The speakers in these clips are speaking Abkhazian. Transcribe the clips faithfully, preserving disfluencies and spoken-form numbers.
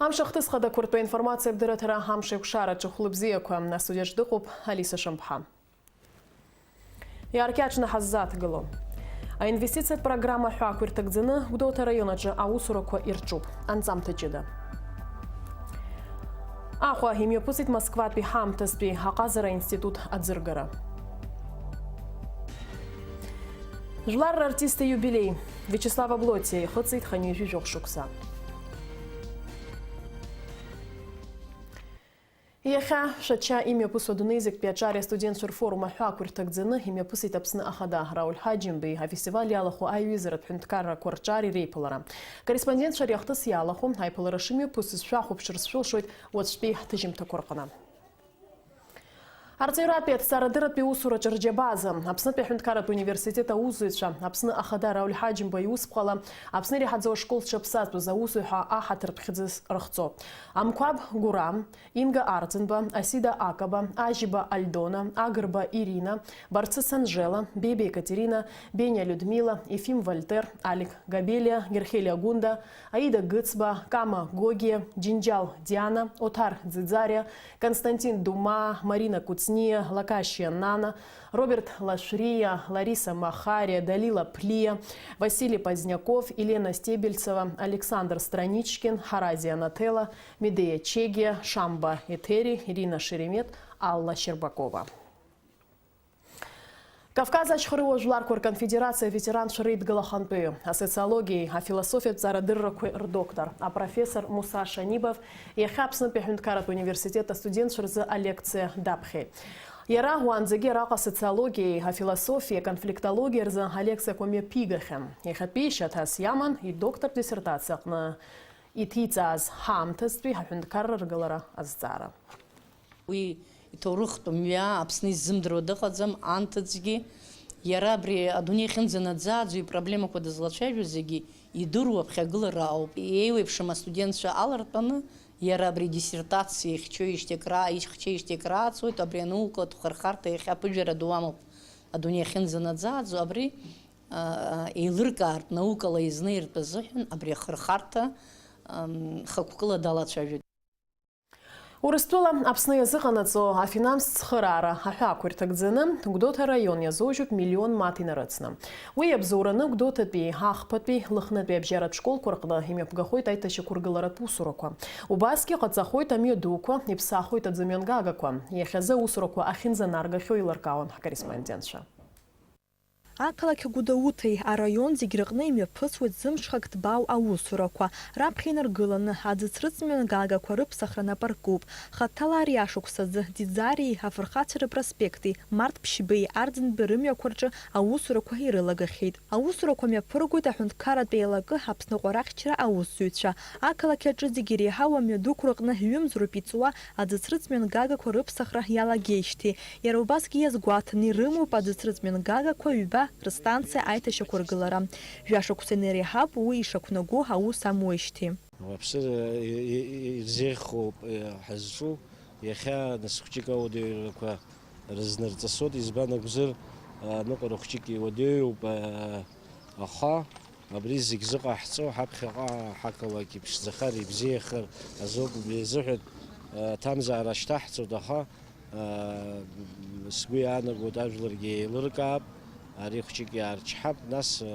Амш ахҭыс хадақәа ртәы аинформациа абдырраҭара амш еиқәшараҿы хәлыбзиақәа. Астудиаҿ дыҟоуп Алиса Шамԥҳа. Иааркьаҿны ҳаззааҭгыло. Аинвестициатә программа ҳәа ақәирҭагӡаны Гәдоуҭа араион аҿы аусурақәа ирҿуп. Анҵамҭа ҷыда. Аҟәа имҩаԥысит Москватәи ҳаамҭазтәи аҟазара институт аӡыргара. Жәлар рартист ииубилеи. Виачеслав Аблотиа ихыҵит хынҩажәи жәохә шықәса. Иахьа Шәача имҩаԥысуа адунеи зегьтәи аҿар астудентцәа рфорум аҳәаақәа ирҭагӡаны имҩаԥысит Аԥсны Ахада. Рауль Ҳаџьымбеи афестиваль иалахәу аиҩызаратә ҳәынҭқаррақәа рҿар иреиԥылара. Корреспондентцәа ари ахҭыс иалахәу аиԥылара шымҩаԥысыз шәахәаԥшырц шәылшоит уаҵәтәи ҳҭыжьымҭақәа рҟны. Арҵаҩратәи аҭҵаарадырратәи усураҿы рџьабаа азы, Аԥснытәи аҳәынҭқарратә университет аусзуҩцәа, Аԥсны Ахада Рауль Ҳаџьымба иусԥҟала, Аԥсны иреиҳаӡоу ашкол зҽаԥсазтәыз аусзуҩ ҳәа аҳаҭыртә хьӡы рыхҵо. Амқәаб Гурам, Инга Арӡынба, Асида Акаба, Ажьиба Альдона, Агрба Ирина, Барцыц Анжела, Бебиа Екатерина, Бениа Людмила, Ефим Вольтер, Алик Габелиа, Герхелиа Гунда, Аида Гыцба, Кама Гогиа, Џьынџьал Диана, Оҭар Ӡиӡариа, Константин Думаа, Марина Куцниа, Лакашиа Нана, Роберт Лашәриа, Лариса Махариа, Далила Ԥлиа, Василий Поздняков, Елена Стебельцева, Александр Страничкин, Ҳарази Анаҭела, Медеиа Чегиа, Шамба Еҭери, Ирина Шеремет, Алла Щербакова. Кавказ ашьхаруа жәларқәа рконфедерациа аветеранцәа реидгыла ахантәаҩы, асоциологиеи афилософиатә ҵарадыррақәеи рдоктор, апрофессор Муса Шанибов иахьа Аԥснытәи аҳәынҭқарратә университет астудентцәа рзы алекциа даԥхьеит. Иара уаанӡагьы араҟа асоциологиеи афилософиеи аконфликтологиеи рзы алекциақәа мҩаԥигахьан. Иахьатәи шьаҭас иаман идоктортә диссертациа аҟны иҭиҵааз ҳаамҭазтәи ҳаҳәынҭқарра ргылара азҵаара. Уи иҭоурыхтә мҩа Аԥсны иззымдыруа дыҟаӡам, анҭыҵгьы иара абри адунеи ахьынӡанаӡааӡо ипроблемақәа дызлацәажәо зегьы идыруа ԥхьагылара ауп. Еиуеиԥшым астудентцәа алартәаны, иара абри диссертациа ихьчоижьҭеи акра-, ихьчеижьҭеи акрааҵуеит, абри анаукатә хырхарҭа иахьа аԥыжәара ду амоуп адунеи ахьынӡанаӡааӡо, абри, а, еилыркаартә наукала изнеиртә азыҳәан абри ахырхарҭа, ам, хықәкыла далацәажәоит. Урыстәыла Аԥсны иазыҟанаҵо афинанстә цхыраара аҳәаақәа ирҭагӡаны, Гәдоуҭа араион иазоужьуп миллион мааҭ инарыцны. Уи иабзоураны Гәдоуҭатәи, Ахԥатәи, Лыхнытәи абжьаратә школқәа рҟны имҩаԥгахоит аиҭашьақәыргыларатә усурақәа. Убасгьы иҟаҵахоит амҩадуқәа, иԥсахуеит аӡымҩангагақәа. Иахьазы аусурақәа ахьынӡанаргахьоу еилыркаауан ҳкорреспондентцәа. Ақалақь Гәдоуҭеи араион зегь рыҟны имҩаԥысуеит зымҽхак ҭбаау аусурақәа. Раԥхьа инаргыланы, аӡыцрыҵ мҩангагақәа рыԥсахра нап аркуп. Хаҭала ари ашықәс азы Ӡиӡариеи афырхацәа рыпроспекти, Март Ԥшьбеи Арӡынбеи рымҩақәа рҿы аусурақәа ирылагахьеит. Аусурақәа мҩаԥыргоит аҳәынҭқарратә еилакы Аԥсны аҟәарахьчара аусзуҩцәа. Ақалақь аҿы зегь иреиҳау амҩадуқәа рыҟны ҩымз роуп иҵуа аӡыцрыҵ мҩангагақәа рыԥсахра иалагеижьҭеи. Иара убасгьы иазгәаҭаны ирымоуп аӡыцрыҵ мҩангагақәа ҩба рыстанциа аиҭашьақәыргылара. Жәашықәса инареиҳап уи ишақәнаго аус амуеижьҭеи. Уаԥсыр, и-, и-, ирзеиӷьхоуп, э, ҳазҿу. Иахьа нас хәҷык ауадаҩрақәа рызнарҵысуеит, избан акәзар, аныҟәара хәҷык иуадаҩуп, э, аха абри зегь зыҟаҳҵо, ҳаԥхьаҟа ҳақалақь иԥшӡахар, ибзиахар азоуп, убри азыҳәан, э, аҭамзаара шьҭаҳҵоит, аха, э, сгәы иаанагоит, ажәларгьы еилыркаап, ари хәҷык иаарчҳап, нас, э,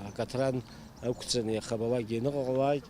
акаҭран ықәҵаны иахабалакгьы аныҟаҟалааит,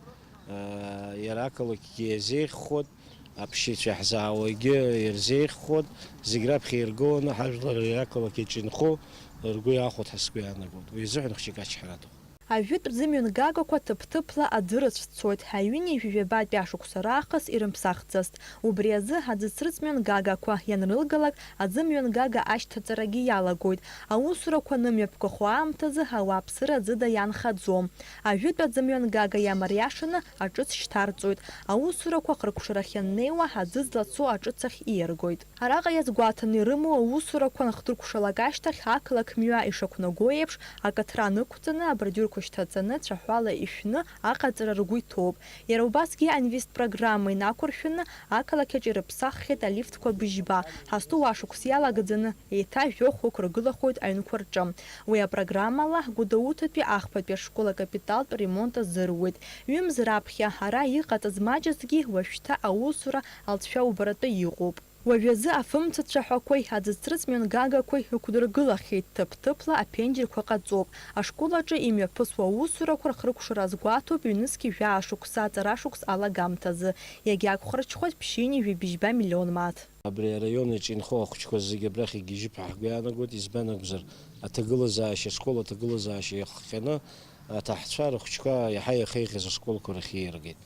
э, иара ақалақьгьы иазеиӷьхоит, аԥсшьаҩцәа иаҳзаауагьы ирзеиӷьхоит, зегь раԥхьа иргыланы ҳажәлар ари ақалақь иаҿы инхо ргәы иаахәоит ҳәа сгәы иаанагоит. Уи азыҳәан хәҷык ачҳара аҭахуп. Ажәытә ӡымҩангагақәа ҭыԥ-ҭыԥла аӡы рыцәцоит, аҩынҩажәи жәабатәи ашықәса раахыс ирымԥсахӡацт. Убри азы аӡыцрыҵ мҩангагақәа ианрылгалак, аӡымҩангага ашьҭаҵарагьы иалагоит. Аусурақәа анымҩаԥгахо аамҭазы ауааԥсыра ӡыда иаанхаӡом. Ажәытә аӡымҩангага иамариашаны аҿыц шьҭарҵоит. Аусурақәа ахыркәшарахь ианнеиуа, аӡы злацо аҿыц ахь ииаргоит. Араҟа иазгәаҭаны ирымоу аусурақәа анхдыркәшалак ашьҭахь, ақалақь мҩа ишақәнаго еиԥш, акаҭран ықәҵаны абордиурқәа шьҭаҵаны, цәаҳәала ишәны аҟаҵара ргәы иҭоуп. Иара убасгьы аинвестпрограмма инақәыршәаны, ақалақь аҿы ирыԥсаххьеит алифтқәа быжьба, ҳазҭоу ашықәс иалагӡаны еиҭа жәохә ықәыргылахоит аҩнқәа рҿы. Уи апрограммала Гәдоуҭатәи ахԥатәи ашкол акапиталтә ремонт азыруеит. Ҩымз раԥхьа ара иҟаҵаз маҷызгьы уажәшьҭа аусура алҵшәа убаратәы иҟоуп. Уажәазы афымцацәаҳәақәеи аӡыцрыҵ мҩангагақәеи ықәдыргылахьеит, ҭыԥ-ҭыԥла аԥенџьырқәа ҟаҵоуп. Ашкол аҿы имҩаԥысуа аусурақәа рхыркәшара азгәаҭоуп ҩнызқьи жәаа шықәса аҵарашықәс алагамҭазы. Иагьақәхарҽхоит ԥшьынҩажәи быжьба миллион мааҭ. Абри араион аҿы инхо ахәыҷқәа зегьы абрахь игьежьып ҳәа ҳгәы иаанагоит, избан акәзар, аҭагылазаашьа, ашкол аҭагылазаашьа иахҟьаны аҭаҳцәа рыхәыҷқәа иаҳа иахеиӷьыз ашколқәа рахь ииаргеит.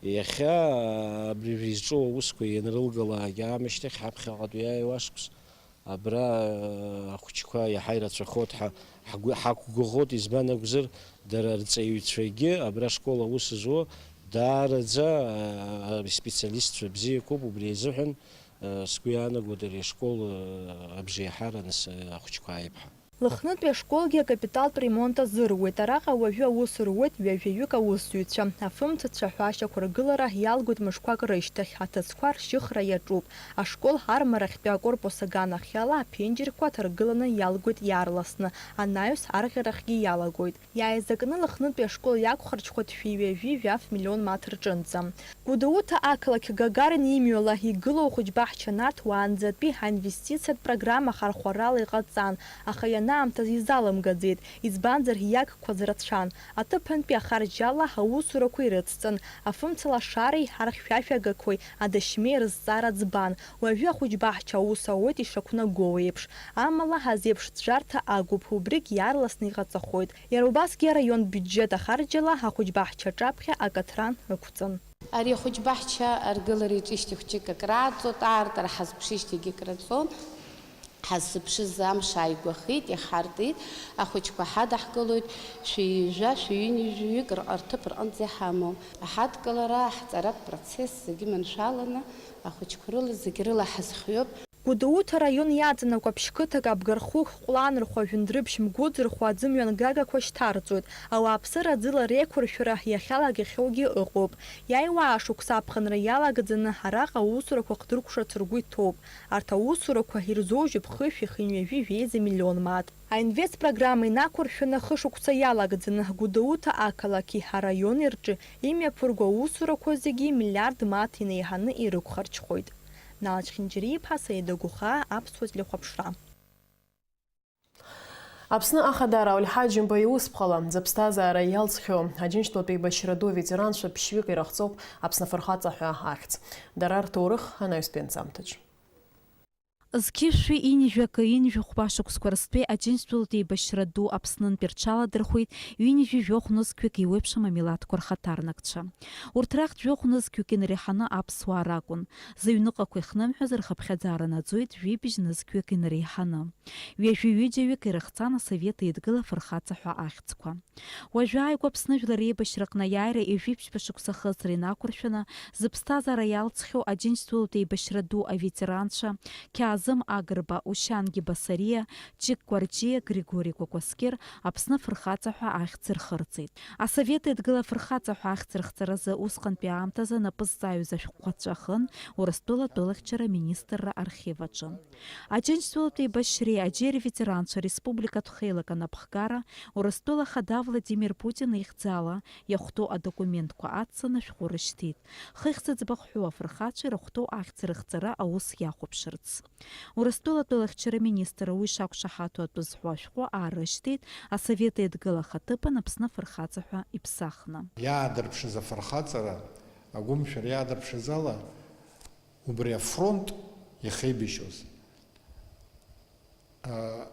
Иахьа абри изҿу аусқәа ианрылгалак аамышьҭахь ҳаԥхьаҟатәи иааиуа ашықәс абра ахәыҷқәа иаҳа ирацәахоит, ҳа-, ҳгәы-, ҳақәгәыӷуеит, избан акәзар, дара рҵаҩцәагьы абра ашкол аус зуа даараӡа, а, специалистцәа бзиақәоуп, убри азыҳәан, а, сгәы иаанагоит ари ашкол, а, абжеиҳараны ахәыҷқәа ааип ҳәа. Лыхнытәи ашколгьы акапиталтә ремонт азыруеит. Араҟа уажәы аус руеит ҩажәаҩык аусзуҩцәа. Афымцацәа ҳәа ашьақәыргылара иалгоит мышқәак рышьҭахь, аҭыӡқәа ршьыхра иаҿуп. Ашкол армарахьтәи акорпус аганахьала аԥенџьырқәа ҭаргыланы иалгоит иаарласны, анаҩс арӷьарахьгьы иалагоит. Иааизакны Лыхнытәи ашкол иакәхарҽхәоит шәи ҩажәи жәаф миллион мааҭ рҿынӡа. Гәдоуҭа ақалақь Гагарин имҩала игылоу ахәыҷбаҳча Нарҭ уаанӡатәи аинвестициатә программа хархәарала иҟаҵан, аха ианаамҭаз изалымгаӡеит, избанзар, иагқәаз рацәан. Аҭыԥантәи ахарџьала аусурақәа ирыцҵан, афымцалашареи архьшәашәагақәеи адашьмеи рызҵаара ӡбан. Уажәы ахәыҷбаҳча аус ауеит ишақәнагоу еиԥш. Амала, азеиԥш ӡәӡәарҭа агуп, убригь иаарласны иҟаҵахоит. Иара убасгьы араион бюджет ахарџьала ахәыҷбаҳча аҿаԥхьа акаҭран ықәҵан. Ари ахәыҷбаҳча аргылара иаҿижьҭеи хәҷык акрааҵуан, аартра ҳазԥшижьҭеигьы акраҵуан. Ҳаззыԥшыз амш ааигәахеит, иахьҳартит, ахәыҷқәа ҳадаҳкылоит, шәи ҩажәа, шәи ҩынҩажәаҩык рҟ-, рҭыԥ рҟынӡа иҳамоуп. Ҳадкылара, ҳҵаратә процесс зегьы маншәаланы, ахәыҷқәа рыла, зегь рыла ҳазхиоуп. Гәдоуҭа араион иаҵанакуа ԥшь-қыҭак Абгархәы, Ҟәланырхәа, Жәындәрыԥшь, Мгәыӡырхәа аӡы мҩангагақәа шьҭарҵоит. Ауааԥсыра аӡыла реиқәыршәара иахьалагахьоугьы ыҟоуп. Иааиуа ашықәс аԥхынра иалагӡаны араҟа аусурақәа хдыркәшарц ргәы иҭоуп. Арҭ аусурақәа ирзоужьуп хышәи хынҩажәи жәеиза миллион мааҭ. Аинвест программа инақәыршәаны хышықәса иалагӡаны Гәдоуҭа ақалақьи араиони рҿы имҩаԥырго аусурақәа зегьы миллиард мааҭ инеиҳаны ирықәхарҽхоит. Налач Хинџьариа-иԥҳа, Саида Гәыхаа, Аԥсуа телехәаԥшра. Аԥсны Ахадара Олиҳа Џьымба иусԥҟала зыԥсҭазаара иалҵхьоу Аџьынџьтәылатә еибашьра ду аветеранцәа ԥшьҩык ирыхҵоуп Аԥсны афырхаҵа ҳәа ахьӡ. Дара рҭоурых анаҩстәи анҵамҭаҿ. Зқьышәи ҩынҩажәи акы ҩынҩажәи хәба шықәсқәа рзтәи Аџьынџьтәылатә еибашьра ду Аԥснынтәи рҽаладырхәеит ҩынҩажәи жәохә нызқьҩык еиуеиԥшым амилаҭқәа рхаҭарнакцәа. Урҭ рахьтә жәохә нызқьҩык инареиҳаны аԥсуаа ракәын. Зыҩныҟақәа ихнымҳәыз рхыԥхьаӡара наӡоит жәибжь нызқьҩык инареиҳаны. Ҩажәи ҩыџьаҩык ирыхҵан Асовет Еидгыла афырхаҵа ҳәа ахьӡқәа. Уажәы ааигәа Аԥсны Жәлар Реибашьраҟны аиааира ҩажәи ԥшьба шықәса ахысра инақәыршәаны, зыԥсҭазаара иалҵхьоу Аџьынџьтәылатә еибашьра ду аветеранцәа Қьаазым Агрба, Ушьанги Басариа, Чик Кәарҷиа, Григори Кәакәасқьыр Аԥсны афырхаҵа ҳәа ахьӡ рхырҵеит. Асовет Еидгыла афырхаҵа ҳәа ахьӡ рыхҵаразы усҟантәи аамҭазы напы зҵаҩыз ашәҟәқәа ҵәахын Урыстәыла атәылахьчара аминистрра архив аҿы. Аџьынџьтәылатә еибашьреи аџьеи рветеранцәа республикатә хеилак анапхгара Урыстәыла Ахада Владимир Путин ихьӡала иахәҭоу адокументқәа аццаны ашәҟәы рышьҭит, хыхь зыӡбахә ҳәоу афырхацәа ирыхәҭоу ахьӡ рыхҵара аус иахәаԥшырц. Урыстәыла атәылахьчара министр уи шақәшаҳаҭу атәы зҳәо ашәҟәы аарышьҭит, Асовет Еидгыла ахаҭыԥан Аԥсны афырхаҵа ҳәа иԥсахны. Иаадырԥшыз афырхаҵара, агәымшәара иаадырԥшыз ала, убри афронт иахеибашьуаз, а,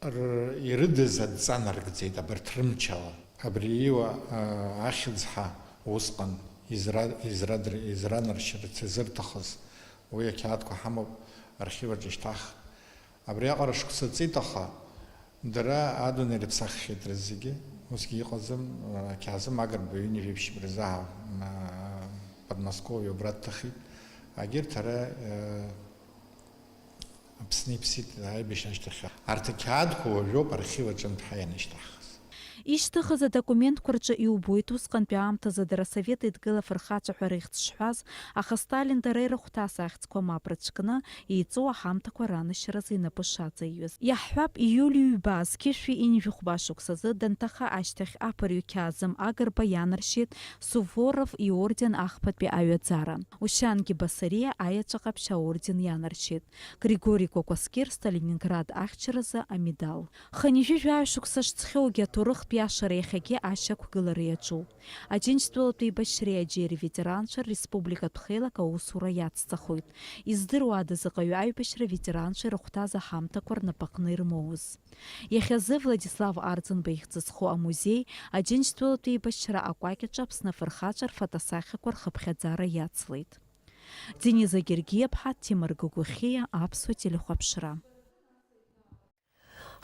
р-, ирыдыз адҵа нарыгӡеит абарҭ рымчала. Абри ииуа, а, ахьӡ ҳа усҟан изра-, израдр-, изранаршьарц изырҭахыз, уи ақьаадқәа ҳамоуп, архив аҿы ишьҭаҳхт. Абриаҟара шықәса ҵит, аха дара адунеи рыԥсаххьеит рызегьы, усгьы иҟаӡам, а, Қьаазым Агрба ҩынҩажәи ԥшьба рзы, а, Подмосковье убра дҭахеит. Агьырҭ ара, а, Аԥсны иԥсит аибашьра ашьҭахь. Арҭ ақьаадқәа уажәоуп архив аҿынтә ҳа ианышьҭаҳхыз. Ишьҭыхыз адокументқәа рҿы иубоит усҟантәи аамҭазы дара Асовет Еидгыла афырхацәа ҳәа рыхьӡ шҳәаз, аха Сталин дара ирыхәҭаз ахьӡқәа мап рыцәкны, еиҵоу аҳамҭақәа ранашьаразы инапы шаҵаиҩыз. Иаҳҳәап, ииуль ҩба зқьышәи ҩынҩажәи хәба шықәсазы данҭаха ашьҭахь аԥырҩы Қьаазым Агрба ианаршьеит Суворов иорден ахԥатәи аҩаӡара, Ушьангьы Басариа аиаҵәа ҟаԥшь аорден ианаршьеит, Григори Кәакәасқьыр Сталининград ахьчаразы амедал. Хынҩажәи жәаҩа шықәса шҵхьоугьы аҭоурыхтә иашара иахьагьы ашьақәгылара иаҿуп. Аџьынџьтәылатә еибашьреи аџьеи рветеранцәа республикатә хеилак аусура иацҵахоит. Издыруада заҟаҩы аибашьра аветеранцәа ирыхәҭаз аҳамҭақәа рнапаҟны ирмоуз? Иахьазы Владислав Арӡынба ихьӡ зху амузеи Аџьынџьтәылатә еибашьра акәакь аҿы Аԥсны афырхацәа рфотосахьақәа рхыԥхьаӡара иацлеит. Дениза Гергиаԥҳа, Ҭемыр Гогәахиа, Аԥсуа телехәаԥшра.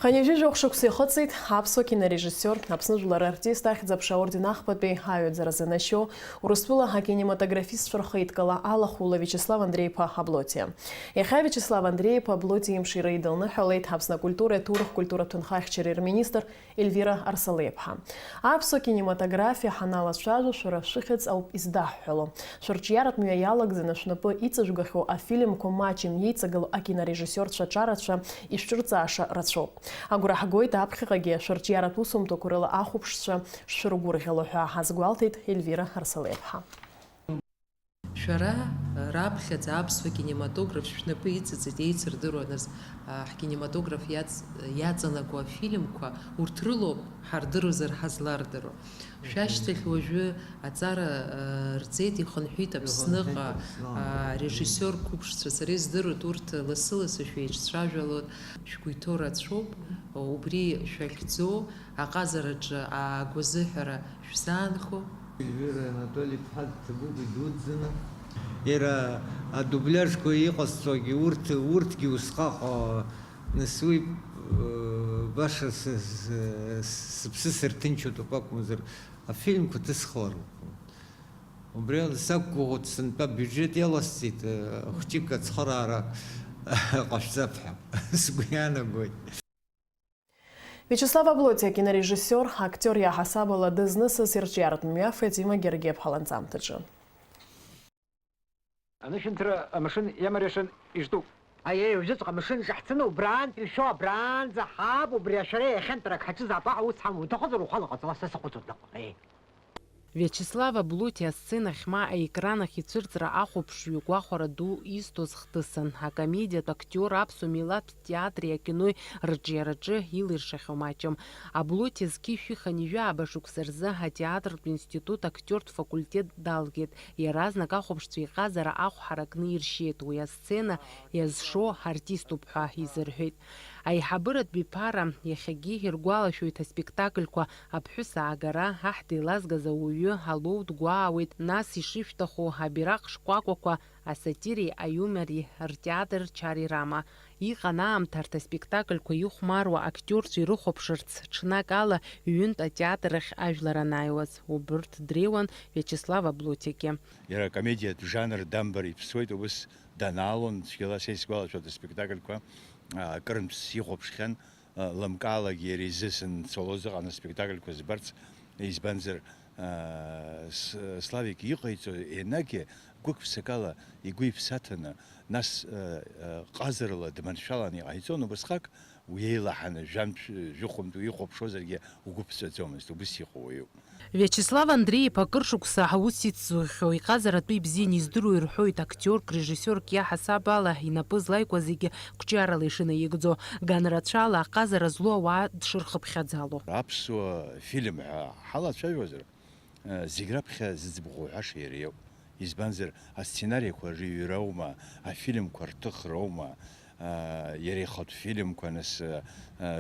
Хынҩажәи жәохә шықәса ихыҵит аԥсуа кинорежиссиор, Аԥсны жәлар рартист ахьӡ-аԥша аорден ахԥатәи аҩаӡаразы инашьоу, Урыстәыла акинематографистцәа рхеидкыла алахәыла Виачеслав Андреи-иԥа Аблотиа. Иахьа Виачеслав Андреи-иԥа Аблотиа имшира идылныҳәалеит Аԥсны акультуреи аҭоурых-культуратә ҭынха ахьчареи рминистр Ельвира Арсалиаԥҳа. Аԥсуа кинематографиа ҳаналацәажәо, шәара шәыхьӡ ауп издаҳҳәало. Шәырҿиаратә мҩа иалагӡаны шәнапы иҵажәгахьоу афильмқәа маҷым иеиҵагылоу акинорежиссиорцәа аҿарацәа ишәҿырҵааша рацәоуп. Агәра ҳгоит аԥхьаҟагьы шәырҿиаратә усумҭақәа рыла ахәаԥшцәа шшәыргәырӷьало ҳәа азгәалҭеит Ельвира Арсалиаԥҳа. Шәара раԥхьаӡа аԥсуа кинематограф шәнапы иҵаҵеит, еицырдыруа, нас, а, ҳкинематограф иаҵ-, иаҵанакуа афильмқәа, урҭ рылоуп ҳардыруазар ҳазлардыруа. Шәашьҭахь уажәы аҵара, а, рҵеит, ихынҳәит Аԥсныҟа, Ихынҳәит Аԥсныҟа. А, режиссиор қәыԥшцәа, сара издыруеит, урҭ лассы-лассы шәеицәажәалоит, шәгәы иҭоу рацәоуп, убри шәахьӡо, аҟазараҿы агәазыҳәара шәзаанхо? Ельвира Анатоли-иԥҳа дҭабуп идуӡӡаны. Иара адубляжқәа иҟазҵогьы урҭ, урҭгьы усҟак, нас уи, э, баша сы-, сы-, сыԥсы сырҭынчуеит акәакәмзар, афильмқәа ҭысхлароуп. Убри ала сақәгәыӷуеит, сынтәа абиуџьет иаласҵеит, э, хәҷык ацхыраара ҟашәҵап ҳәа сгәы иаанагоит. Виачеслав Аблотиа акинорежиссиор, актиор иаҳасаб ала дызнысыз ирҿиаратә мҩа Фатима Гергиаԥҳа ланҵамҭаҿы. Анышәынҭра амашын иамариашан ижтәуп. Аиеи, уажәыҵәҟьа амашын шаҳцаны убраантә ишәо абраанӡа ҳаап, убри ашәара иахьантәарак ҳаҿызаап, аҳ, ус ҳамоу, уҭахызар ухала ҟаҵала, са саҟәыҵуеит наҟ. Аиеи. Виачеслав Аблотиа асценахь ма аекранахь ицәырҵра ахәаԥшҩы гәахәара ду изҭоз хҭысын, акомедиатә актиор аԥсуа милаҭтә театри акинои рыҿиараҿы илиршахьоу маҷым. Аблотиа зқьи жәшәи хынҩажәи ааба шықәса рзы атеатртә институт актиортә факультет далгеит, иаразнак ахәаԥшцәа иҟазара ахә ҳаракны иршьеит, уи асцена иазшо артиступ ҳәа изырҳәеит. Аиҳабыратә биԥара иахьагьы иргәалашәоит аспектакльқәа, аԥҳәыс аагара, аҳ деилазгаз ауаҩы, алоу дгәаауеит, нас ишышәҭаху абираҟ шкәакәақәа, асатиреи аиумори ртеатр Чари Рама. Иҟан аамҭа арҭ аспектакльқәа ихәмаруа актиорцәа ирыхәаԥшырц, ҽнак ала ҩынтә атеатр ахь ажәлар анааиуаз, убырҭ дреиуан Виачеслав Аблотиагьы. Иара акомедиатә жанр дамбар иԥсуеит, убыс данаалон, цәгьала са исгәалашәоит аспектакльқәа, а, акырынтә сихәаԥшхьан, а, лымкаалагьы иара изы санцалоз ыҟан аспектакльқәа збарц, избанзар, а, с-, Славик иҟаиҵо енагьы гәык-ԥсыкала игәы иԥсаҭаны, нас, а, а, ҟазарала дманшәаланы иҟаиҵон, убасҟак уи еилаҳаны, жәантә, жәохәынтә уихәаԥшуазаргьы угәы ԥҵәаӡомызт, убыс иҟоу уаҩуп. Виачеслав Андреи-иԥа акыр шықәса аус ицзухьоу, иҟазаратәы ибзианы издыруа ирҳәоит, актиорк, режиссиорк иаҳасаб ала инапы злаикуа зегьы қәҿиарала ишынаигӡо, ганрацәала аҟазара злоу ауаа дшырхыԥхьаӡало. Аԥсуа фильм ҳәа ҳалацәажәозар, зегь раԥхьа зыӡбахә уҳәаша иара иоуп. Избанзар, асценариақәа рыҩроума, афильмқәа рҭыхроума, иара ихатә фильмқәа, нас,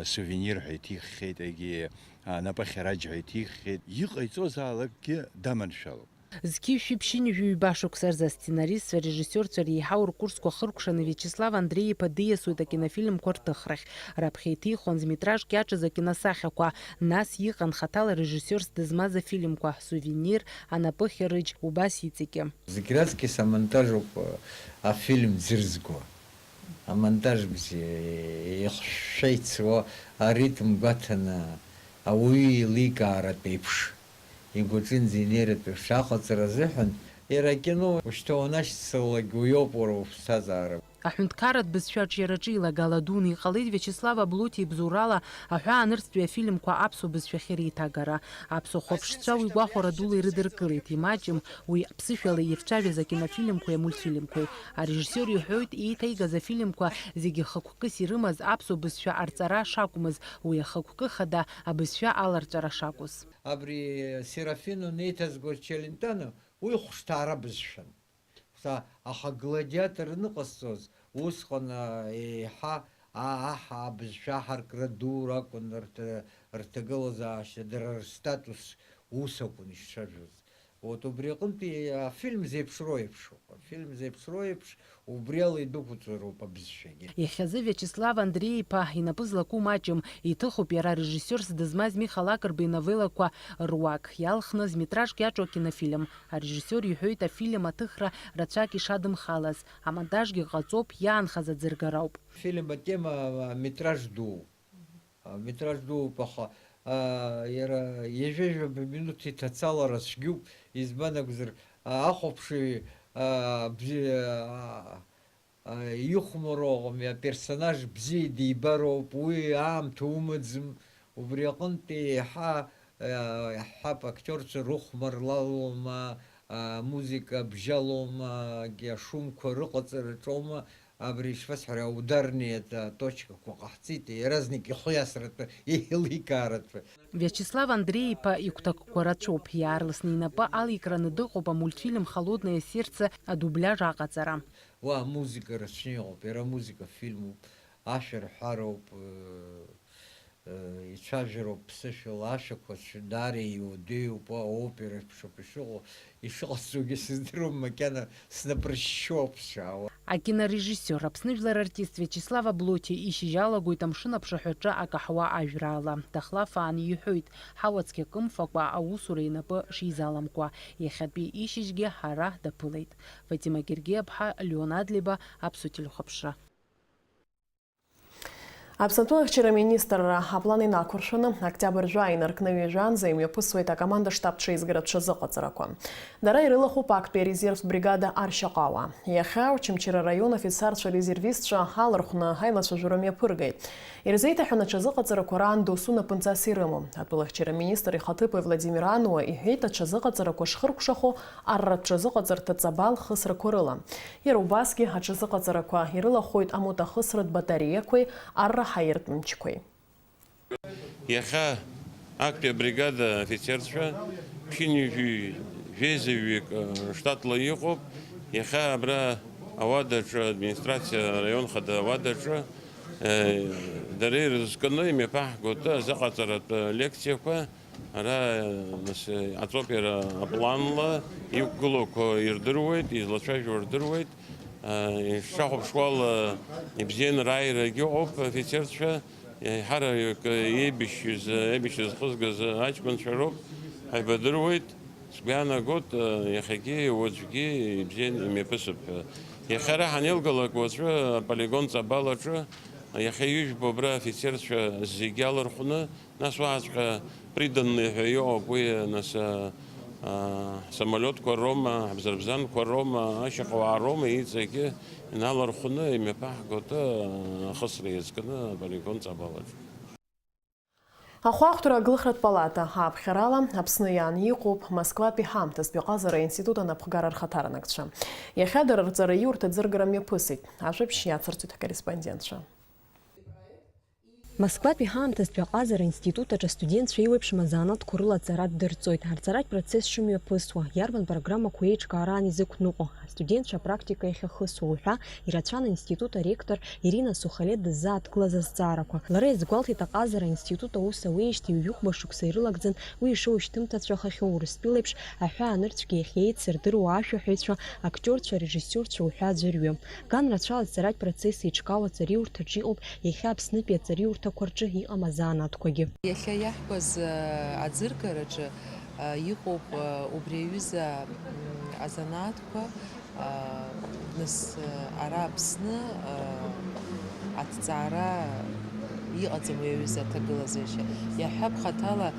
сувенир ҳәа иҭиххьеит, егьи анапы ахьараџь ҳәа иҭиххьеит. Иҟаиҵозаалакгьы даманшәалоуп. Зқьи жәшәи ԥшьынҩажәи ҩба шықәса рзы асценаристцәа, режиссиорцәа реиҳау ркурсқәа хыркәшаны Виачеслав Андреи-иԥа диасуеит акинофильмқәа рҭыхрахь. Раԥхьа иҭихуан зметражк иаҿыз акиносахьақәа, нас иҟан хаҭала режиссиорс дызмаз афильмқәа, Сувенир, Анапы ахьарыџь, убас иҵегьы. Зегь раҵкыс амонтажоуп афильм ӡырзго. Амонтаж бзиа, ихшәшәа ицо, аритм гәаҭаны, Ауаҩы еиликааратә еиԥш, игәаҿынӡа инеиратә еиԥш аҟаҵара азыҳәан, иара акино ушьҭа уанашьцылалак уиоуп уара уԥсҭазаара. Аҳәынҭқарратә бызшәа аҿиараҿы илагала дуны иҟалеит Виачеслав Аблоти ибзоурала аҳәаанырцәтәи афильмқәа аԥсуа бызшәахьы реиҭагара. Аԥсуа хәаԥшцәа уи гәахәара дула ирыдыркылеит, имаҷым уи аԥсышәала ирцәажәаз акинофильмқәеи амультфильмқәеи. Арежиссиор иҳәоит, еиҭаигаз афильмқәа зегьы хықәкыс ирымаз аԥсуа бызшәа арҵара шакәмыз, уи ахықәкы хада абызшәа аларҵәара шакәыз. Абри Серафино неиҭазго Челентано, уи хәышҭаара бызшәан. Са, аха гладиатор аныҟасҵоз, усҟан, а, еиҳа, а, аҳ-, абызшәа аҳаркра ду ракәын рҭ-, рҭагылазаашьа, дара рстатус ус акәын ишцәажәоз. Вот убри аҟынтәи афильм зеиԥшроу еиԥшуп. Афильм зеиԥшроу еиԥш, убри ала идәықәҵароуп абызшәагьы. Иахьазы Виачеслав Андреи-иԥа инапы злаку маҷым, иҭыхуп иара режиссиорс дызмаз Миха Лакрба иновеллақәа руак иалхны зметражк иаҿу акинофильм. Арежиссиор иҳәоит, афильм аҭыхра рацәак ишадымхалаз, амонтажгьы ҟаҵоуп, иаанхаз аӡыргароуп. Афильм атема, а, метраж дууп. А, метраж дууп, аха, а, иара ҩажәа-ҩажәа минуҭ иҭацалара цәгьоуп, избан акәзар, а, ахәаԥшыҩ, а, бзи-, а, а, ихәмароуп, аперсонаж бзиа дибароуп, уи аамҭа умаӡам, убри аҟынтәи еиҳа, а, иаҳҳәап, актиорцәа рыхәмарлалома, а, музыка бжьалома, ашумқәа рыҟаҵараҿома, абри ишԥасҳәари, аударниа аточкақәа ҟаҳҵеит, иаразнак ихы иасратәы, еиликааратәы. Виачеслав Андреи-иԥа игәҭакқәа рацәоуп, иаарласны инапы аликраны дыҟоуп амультфильм «Холодное сердце» адубляж аҟаҵара. Уа амузыка рацәаны иҟоуп, иара амузыка фильмуп, ашәа рҳәароуп, э, э, ицәажәароуп ԥсышәала, ашәақәа даара иуадаҩуп, уа аопера еиԥш ауп ишыҟоу, ишыҟасҵогьы сыздыруам, макьана снапыршьшьуа ауп сшаауа. Акинорежиссиор, Аԥсны жәлар артист Виачеслав Аблоти ишьыжь алагоит амшын аԥшаҳәаҿы акаҳуа ажәраала. Дахлафааны иҳәоит, ҳауа цқьа кымфакәа аусура инапы шизаламкуа. Иахьатәи ишьыжьгьы ҳара даԥылеит. Фатима Гергиаԥҳа, Леон Адлеиба, Аԥсуа телехәаԥшра. Аԥсны атәылахьчара аминистрра аплан инақәыршәаны, октиабр жәа инаркны ҩажәанӡа имҩаԥысуеит акоманда-штаб ҽеизгара ҽазыҟаҵарақәа. Дара ирылахәуп актәи арезервтә бригада Аршьаҟауаа. Иахьа Очамчыра араион афицарцәа-резервистцәа алархәны аилацәажәара мҩаԥыргеит. Ирзеиҭаҳәаны аҽазыҟаҵарақәа раан досу напынҵас ирымоу. Атәылахьчара аминистр ихаҭыԥуаҩ Владимир Ануа иҳәеит, аҽазыҟаҵарақәа шхыркәшахо арратә ҽазыҟаҵарҭа ҵабал хысрақәа рыла. Иара убасгьы аҽазыҟаҵарақәа ирылахәоит амоҭахысратә батареиақәеи арра ҳаиртә мчқәеи. Иахьа актәи абригада афицерцәа ԥшьынҩажәи жәеизаҩык, э, штатла иҟоуп. Иахьа абра ауадаҿы, администрациа, араион хада ауадаҿы, э, дара ирызкны имҩаԥаҳгоит азыҟаҵаратә лекциақәа. Ара, нас, аҵоуп иара апланла, иқәгылоуқәа ирдыруеит, излацәажәо рдыруеит. Ишахәаԥшуала, ибзианы рааирагьы ыҟоуп афицерцәа, еиҳараҩык еибашьҩыз, еибашьра зхызгаз аҷкәынцәа роуп, ҳаибадыруеит. Сгәы иаанагоит, иахьагьы уаҵәгьы ибзианы имҩаԥысып ҳәа. Иахьа ара ҳанеилгалак, уаҵәы аполигон Ҵабал аҿы, иахьа ижәбо абра афицерцәа зегьы алархәны, нас уаҟаҵәҟьа приданный ҳәа иҟоуп уи, нас, а, а, ҳсамолиотқәа роума, ҳбзарбзанқәа роума, ашьаҟауаа роума, иҵегьы иналархәны имҩаԥаҳгоит, а, ахысра иазкны аполигон Ҵабал аҿы. Ахәаахәҭра аглыхратә палата ааԥхьарала Аԥсны иааны иҟоуп Москватәи ҳаамҭазтәи аҟазара аинститут анапхгара рхаҭаранакцәа. Иахьа дара рҵараиурҭа аӡыргара мҩаԥысит. Ажәабжь иацырҵоит ҳкорреспондентцәа. Москватәи ҳаамҭазтәи аҟазара аинститут аҿы астудентцәа еиуеиԥшым азанааҭқәа рыла аҵара ддырҵоит. Арҵаратә процесс шымҩаԥысуа, иарбан программақәа еиҿкаара аан изықәныҟәо, астудентцәа апрактика иахьахысуа уҳәа ирацәан аинститут аректор Ирина Сухале дыззааҭгылаз азҵаарақәа. Лара иазгәалҭеит аҟазара аинститут аус ауеижьҭеи ҩажәихәба шықәса ирылагӡан уи ишоушьҭымҭацәахахьоу Урыстәыла еиԥш аҳәаанырцәгьа иахьеицырдыруа ашәаҳәаҩцәа, актиорцәа, режиссиорцәа уҳәа аӡәырҩы. Ган рацәала азҵааратә процесс еиҿкаау аҵариурҭаҿы иҟоуп иахьа Аԥснытәи аҵариурҭақәа рҿы иҟам азанааҭқәагьы. Иахьа иаҳбаз, а, аӡыргараҿы, а, иҟоуп, а, убри аҩыза, м, азанааҭқәа, а, нас, а, ара Аԥсны, а, аҭҵаара Иҟаӡам уи аҩыза аҭагылазаашьа. Иаҳҳәап, хаҭала, а,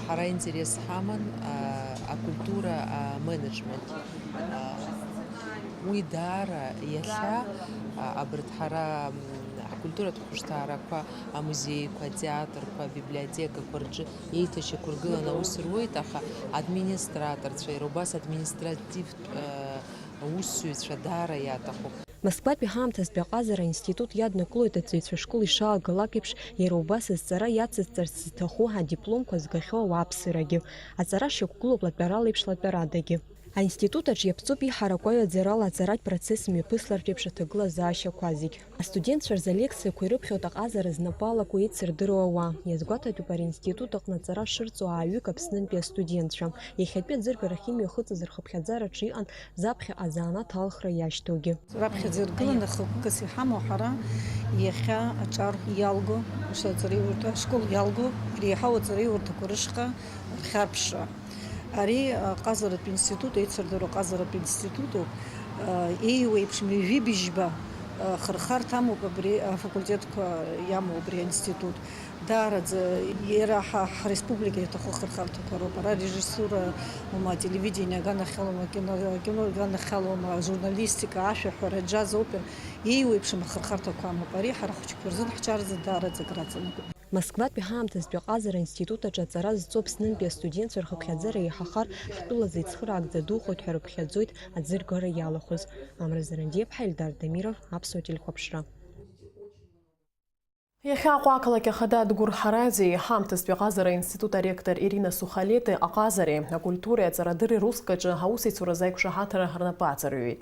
ҳара интерес ҳаман, а, акультура, а, менеджмент. А, уи даара иахьа, а, абарҭ ҳара, м, ҳкультуратә хәышҭаарақәа, амузеиқәа, атеатрқәа, абиблиотекақәа рҿы еиҭашьақәыргыланы аус руеит, аха администраторцәа, иара убас административтә, а, аусзуҩцәа даара иаҭахуп. Москватәи ҳаамҭазтәи аҟазара аинститут иаднакылоит аҵаҩцәа школ ишаагалак еиԥш, иара убас азҵара иацызҵарц зҭаху адипломқәа згахьоу ауааԥсырагьы. Аҵара шьақәгылоуп латәарала еиԥш латәарадагьы. Аинститут аҿы иаԥҵоуп иҳараку аҩаӡарала аҵаратә процесс мҩаԥыслартә еиԥш аҭагылазаашьақәа зегь. Астудентцәа рзы алекциақәа ирыԥхьоит аҟазара знапы алаку еицырдыруа ауаа. Иазгәаҭатәуп ари аинститут аҟны аҵара шырҵо ааҩык Аԥснынтәи астудентцәа. Иахьатәи аӡыргарахь имҩахыҵыз рхыԥхьаӡараҿы иҟан заԥхьаҟа азанааҭ алхра иашьҭоугьы. Раԥхьаӡа иргыланы хықәкыс иҳамоу ҳара иахьа аҿар иалго, аҵараиурҭа ашкол иалго, реиҳау аҵараиурҭақәа рышҟа рхьарԥшра. Ари аҟазаратә институт, еицырдыруа аҟазаратә институтуп, еиуеиԥшым ҩажәи быжьба хырхарҭа амоуп абри афакультетқәа иамоу абри аинститут. Даараӡа иара ҳа, ҳреспублика иаҭаху ахырхарҭақәа роуп. Ара режиссура ума, телевидение аганахьалома, кино, кино аганахьалома, журналистика, ашәаҳәара, џьаз, опера, еиуеиԥшым ахырхарҭақәа амоуп. Ари ҳара ҳхәыҷқәа рзын ҳҿарӡа даараӡа акраҵанакуеит. Москватәи ҳаамҭазтәи аҟазара аинститут аҿы аҵара зҵо Аԥснынтәи астудентцәа рхыԥхьаӡара еиҳахар, ҳтәылазы ицхыраагӡа духоит ҳәа рыԥхьаӡоит аӡыргара иалахәыз. Амра Зарандиаԥҳа, Ельдар Дамиров, Аԥсуа телехәаԥшра. Иахьа Аҟәа ақалақь ахада Адгәыр Ҳараӡе иҳамҭазтәи аҟазара аинститут аректор Ирина Сухалети аҟазареи акультуреи аҵарадырреи руск аҿы аусеицуразы аиқәшаҳаҭра рнапы аҵарҩуеит.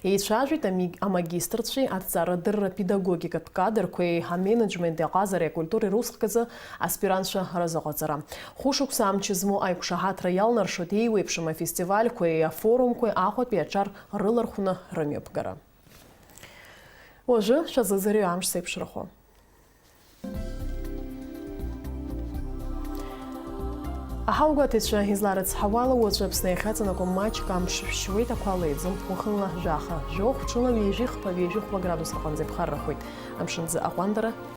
Еицәажәеит ами-, амагистрцәеи, аҭҵаарадырра педагогикатә кадрқәеи, аменеџьменти аҟазареи акультуреи руск азы аспирантцәа рзыҟаҵара. Хәышықәса амч змоу аиқәшаҳаҭра иалнаршоит еиуеиԥшым афестивальқәеи афорумқәеи Аҟәатәи аҿар рылархәны рымҩаԥгара. Уажәы шәазыӡырҩы амш зеиԥшрахо. Аҳаугәаҭаҩцәа изларыцҳауала, уаҵәы Аԥсны иахьаҵанакуа маҷк амш шәшьуеит, ақәа леиӡом, уахынла жәаха, жәохә, ҽынла ҩажәи хԥа, ҩажәи хәба градус рҟынӡа иԥхаррахоит. Амшын аӡы аҟәандара